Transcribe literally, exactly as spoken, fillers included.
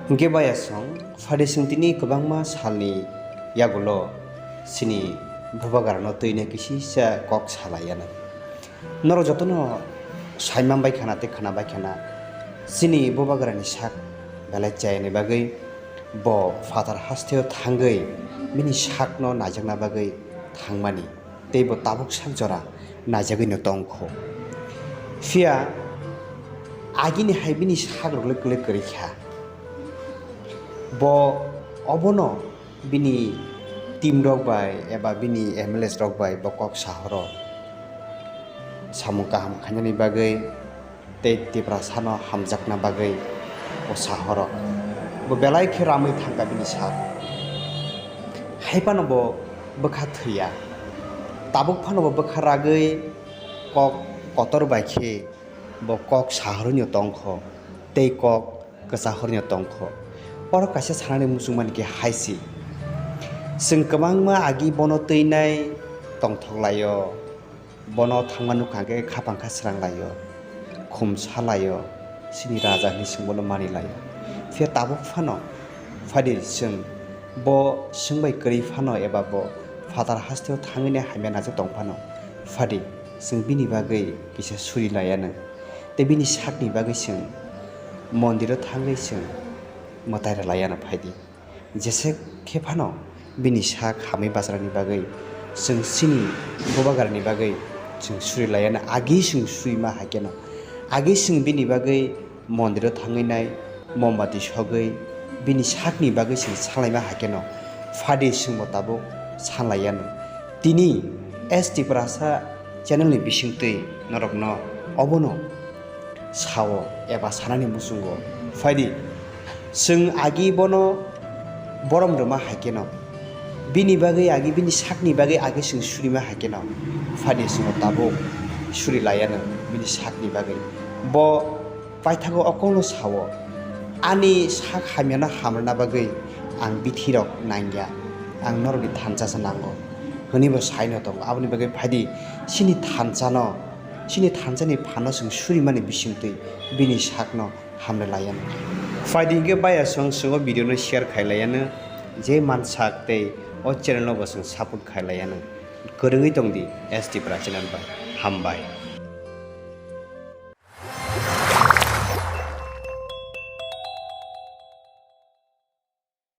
Hwnkhe baya song, phadi chwng tini kwbangma salni yagulo chini bubagrano twina kisisa kok salaiya nang. Norok jotono saimang bai khana tei khwna bai khana, chini bubagrani sak belai chayani bagwi bo phatar hasteo thangwi bini sakno naijakna bagwi thangmani. Tei bo tabuk sak jora naijakgwino tongkho. Phiya agini hai bini sak rwgwlwi kwlwi kwrwi kha. Bo obono bini team rok bai eba bini M L As rok bai bo kok sahoro samung kaham khainani bagwi tei Tiprasano hamjakna bagwi o sahoro. Bo belai khe ramwi thangkha bini sak. Hai phano bo bwkha thwiya. Tabuk phano bo bwkha ragwi kok kotor bai khe bo kok sahornyo tongkho tei kok kwchahornyo tongkho. Oro kaisa sanani muchungmani khe hai se. Chwng kwbangma agi bono twinai tongthok laio. Bono thangma nukha hwnkhe khapang kha srang laio, khum sa laio, chini raja hinwi chwng bono mani laio. Phiya tabuk phano phadi chwng bo chwng bai kwrwi phano eba bo phatar hasteo thangwini hamya najak tong phano, phadi chwng bini bagwi kisa suri laiya nang. Tei bini sakni bagwi chwng mondiro thangwi chwng mwtai rwlaiya nang phaidi. Jese khe phano bini sak hamwi bacharani bagwi chwng chini bubagrani bagwi chwng suri laiya nang, agi chwng surima hai kheno. Agi chwng bini bagwi mondiro thangwi nai mombati sogwi bini sakni bagwi chwng salaima hai kheno. Phadi chwngbo tabuk sanlaiya nang. Tini S Tiprasa channel ni bisingtwi norokno obono sao eba sanani muchungo. Phaidi, chwng agi bono borom rwma hai kheno, bini bagwi agi, bini sakni bagwi agi chwng surima hai kheno, phaidi chwngno tabuk suri laiya nang bini sakni bagwi. Bo paithago okolno sao, "Ani sak hamyano hamrwna bagwi ang bithirok nangya, ang norokni thansa se nango," hwnwi bo saino tongo. Aboni bagwi phaidi chini thansano, chini thansani phano chwng surimani bisingtwi bini sakno hamrwlaiya nang. Phaidi hwnkhe baya song chwng o video no share khailaiya nang, je mansak tei o channel no bo chwng support khailaiya nang. Kwrwngwi tongdi S Tipra channel bai. Hambai.